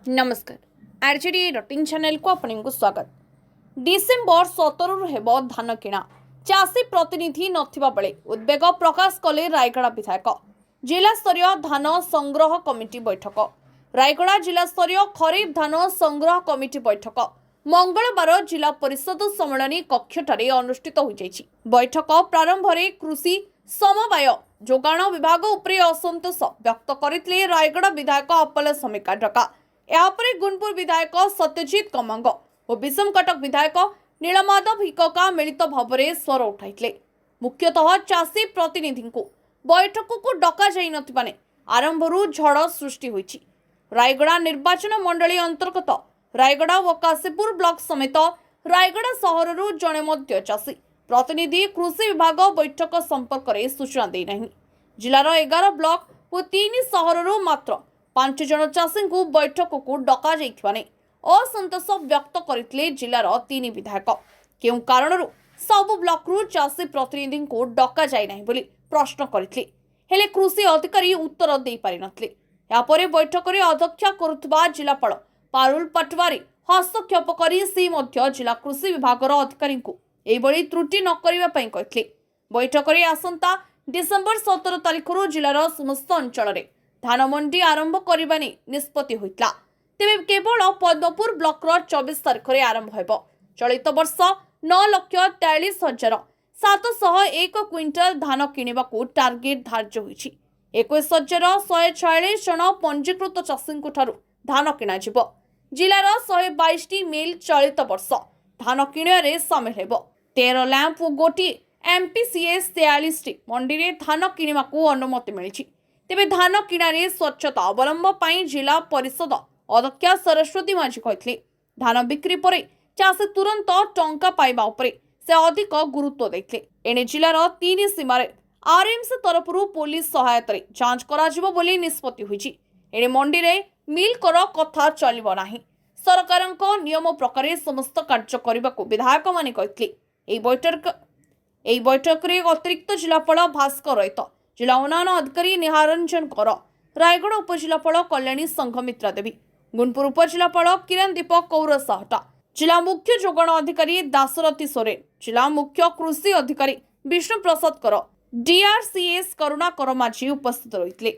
ନମସ୍କାର, ଆର୍ଜେଡି ରଟିଂ ଚ୍ୟାନେଲକୁ ଆପଣଙ୍କୁ ସ୍ୱାଗତ। ଡିସେମ୍ବର 17ରୁ ହେବ ଧାନ କିଣା। ଚାଷୀ ପ୍ରତିନିଧି ନଥିବା ବେଳେ ଉଦ୍ବେଗ ପ୍ରକାଶ କଲେ ରାୟଗଡ଼ା ବିଧାୟକ। ଜିଲ୍ଲାସ୍ତରୀୟ ଧାନ ସଂଗ୍ରହ କମିଟି ବୈଠକ। ରାୟଗଡ଼ା ଜିଲ୍ଲାସ୍ତରୀୟ ଖରିଫ ଧାନ ସଂଗ୍ରହ କମିଟି ବୈଠକ ମଙ୍ଗଳବାର ଜିଲ୍ଲା ପରିଷଦ ସମ୍ମିଳନୀ କକ୍ଷଠାରେ ଅନୁଷ୍ଠିତ ହୋଇଯାଇଛି। ବୈଠକ ପ୍ରାରମ୍ଭରେ କୃଷି, ସମବାୟ, ଯୋଗାଣ ବିଭାଗ ଉପରେ ଅସନ୍ତୋଷ ବ୍ୟକ୍ତ କରିଥିଲେ ରାୟଗଡ଼ା ବିଧାୟକ ଆପଲାସ୍ୱାମୀ କାଡ୍ରାକା। ଏହାପରେ ଗୁଣପୁର ବିଧାୟକ ସତ୍ୟଜିତ ଗମାଙ୍ଗ ଓ ବିଷମକଟକ ବିଧାୟକ ନୀଳମାଧବ ହିକକା ମିଳିତ ଭାବରେ ସ୍ୱର ଉଠାଇଥିଲେ। ମୁଖ୍ୟତଃ ଚାଷୀ ପ୍ରତିନିଧିଙ୍କୁ ବୈଠକକୁ ଡକାଯାଇନଥିବା ନେଇ ଆରମ୍ଭରୁ ଝଡ଼ ସୃଷ୍ଟି ହୋଇଛି। ରାୟଗଡ଼ା ନିର୍ବାଚନ ମଣ୍ଡଳୀ ଅନ୍ତର୍ଗତ ରାୟଗଡ଼ା ଓ କାଶୀପୁର ବ୍ଲକ ସମେତ ରାୟଗଡ଼ା ସହରରୁ ଜଣେ ମଧ୍ୟ ଚାଷୀ ପ୍ରତିନିଧି କୃଷି ବିଭାଗ ବୈଠକ ସମ୍ପର୍କରେ ସୂଚନା ଦେଇନାହିଁ। ଜିଲ୍ଲାର 11 ବ୍ଲକ ଓ ତିନି ସହରରୁ ମାତ୍ର ପାଞ୍ଚ ଜଣ ଚାଷୀଙ୍କୁ ବୈଠକକୁ ଡକାଯାଇଥିବା ନେଇ ଅସନ୍ତୋଷ ବ୍ୟକ୍ତ କରିଥିଲେ ଜିଲ୍ଲାର ତିନି ବିଧାୟକ। କେଉଁ କାରଣରୁ ସବୁ ବ୍ଲକରୁ ଚାଷୀ ପ୍ରତିନିଧିଙ୍କୁ ଡକାଯାଇନାହିଁ ବୋଲି ପ୍ରଶ୍ନ କରିଥିଲେ। ହେଲେ କୃଷି ଅଧିକାରୀ ଉତ୍ତର ଦେଇପାରିନଥିଲେ। ଏହାପରେ ବୈଠକରେ ଅଧ୍ୟକ୍ଷତା କରୁଥିବା ଜିଲ୍ଲାପାଳ ପାରୁଲ ପଟୱାରୀ ହସ୍ତକ୍ଷେପ କରି ସେ ମଧ୍ୟ ଜିଲ୍ଲା କୃଷି ବିଭାଗର ଅଧିକାରୀଙ୍କୁ ଏହିଭଳି ତ୍ରୁଟି ନ କରିବା ପାଇଁ କହିଥିଲେ। ବୈଠକରେ ଆସନ୍ତା ଡିସେମ୍ବର 17 ତାରିଖରୁ ଜିଲ୍ଲାର ସମସ୍ତ ଅଞ୍ଚଳରେ ଧାନ ମଣ୍ଡି ଆରମ୍ଭ କରିବା ନେଇ ନିଷ୍ପତ୍ତି ହୋଇଥିଲା। ତେବେ କେବଳ ପଦ୍ମପୁର ବ୍ଲକର 24 ତାରିଖରେ ଆରମ୍ଭ ହେବ। ଚଳିତ ବର୍ଷ 9,43,701 କ୍ୱିଣ୍ଟାଲ ଧାନ କିଣିବାକୁ ଟାର୍ଗେଟ ଧାର୍ଯ୍ୟ ହୋଇଛି। 21,146 ଜଣ ପଞ୍ଜୀକୃତ ଚାଷୀଙ୍କ ଠାରୁ ଧାନ କିଣାଯିବ। ଜିଲ୍ଲାର 122ଟି ମିଲ୍ ଚଳିତ ବର୍ଷ ଧାନ କିଣିବାରେ ସାମିଲ ହେବ। 13 ଲ୍ୟାମ୍ପ ଓ ଗୋଟିଏ ଏମ୍ପିସିଏସ୍ 43ଟି ମଣ୍ଡିରେ ଧାନ କିଣିବାକୁ ଅନୁମତି ମିଳିଛି। ତେବେ ଧାନ କିଣାରେ ସ୍ୱଚ୍ଛତା ଅବଲମ୍ବ ପାଇଁ ଜିଲ୍ଲା ପରିଷଦ ଅଧ୍ୟକ୍ଷା ସରସ୍ୱତୀ ମାଝୀ କହିଥିଲେ। ଧାନ ବିକ୍ରି ପରେ ଚାଷୀ ତୁରନ୍ତ ଟଙ୍କା ପାଇବା ଉପରେ ସେ ଅଧିକ ଗୁରୁତ୍ୱ ଦେଇଥିଲେ। ଏଣେ ଜିଲ୍ଲାର ତିନି ସୀମାରେ ଆରଏମ୍ସି ତରଫରୁ ପୋଲିସ ସହାୟତାରେ ଯାଞ୍ଚ କରାଯିବ ବୋଲି ନିଷ୍ପତ୍ତି ହୋଇଛି। ଏଣେ ମଣ୍ଡିରେ ମିଲ୍ କର କଥା ଚାଲିବ ନାହିଁ। ସରକାରଙ୍କ ନିୟମ ପ୍ରକାରେ ସମସ୍ତ କାର୍ଯ୍ୟ କରିବାକୁ ବିଧାୟକମାନେ କହିଥିଲେ। ଏହି ବୈଠକରେ ଅତିରିକ୍ତ ଜିଲ୍ଲାପାଳ ଭାସ୍କର ରଇତ, ଜିଲ୍ଲା ଉନ୍ନୟନ ଅଧିକାରୀ ନିହାରଞ୍ଜନ କର, ରାୟଗଡ଼ା ଉପଜିଲ୍ଲାପାଳ କଲ୍ୟାଣୀ ସଂଘମିତ୍ରା ଦେବୀ, ଗୁଣପୁର ଉପଜିଲ୍ଲାପାଳ କିରଣ ଦୀପ କୌର ସାହଟା, ଜିଲ୍ଲା ମୁଖ୍ୟ ଯୋଗାଣ ଅଧିକାରୀ ଦାଶରଥୀ ସୋରେନ, ଜିଲ୍ଲା ମୁଖ୍ୟ କୃଷି ଅଧିକାରୀ ବିଷ୍ଣୁ ପ୍ରସାଦ କର, ଡିଆରସିଏସ୍ କରୁଣାକର ମାଝୀ ଉପସ୍ଥିତ ରହିଥିଲେ।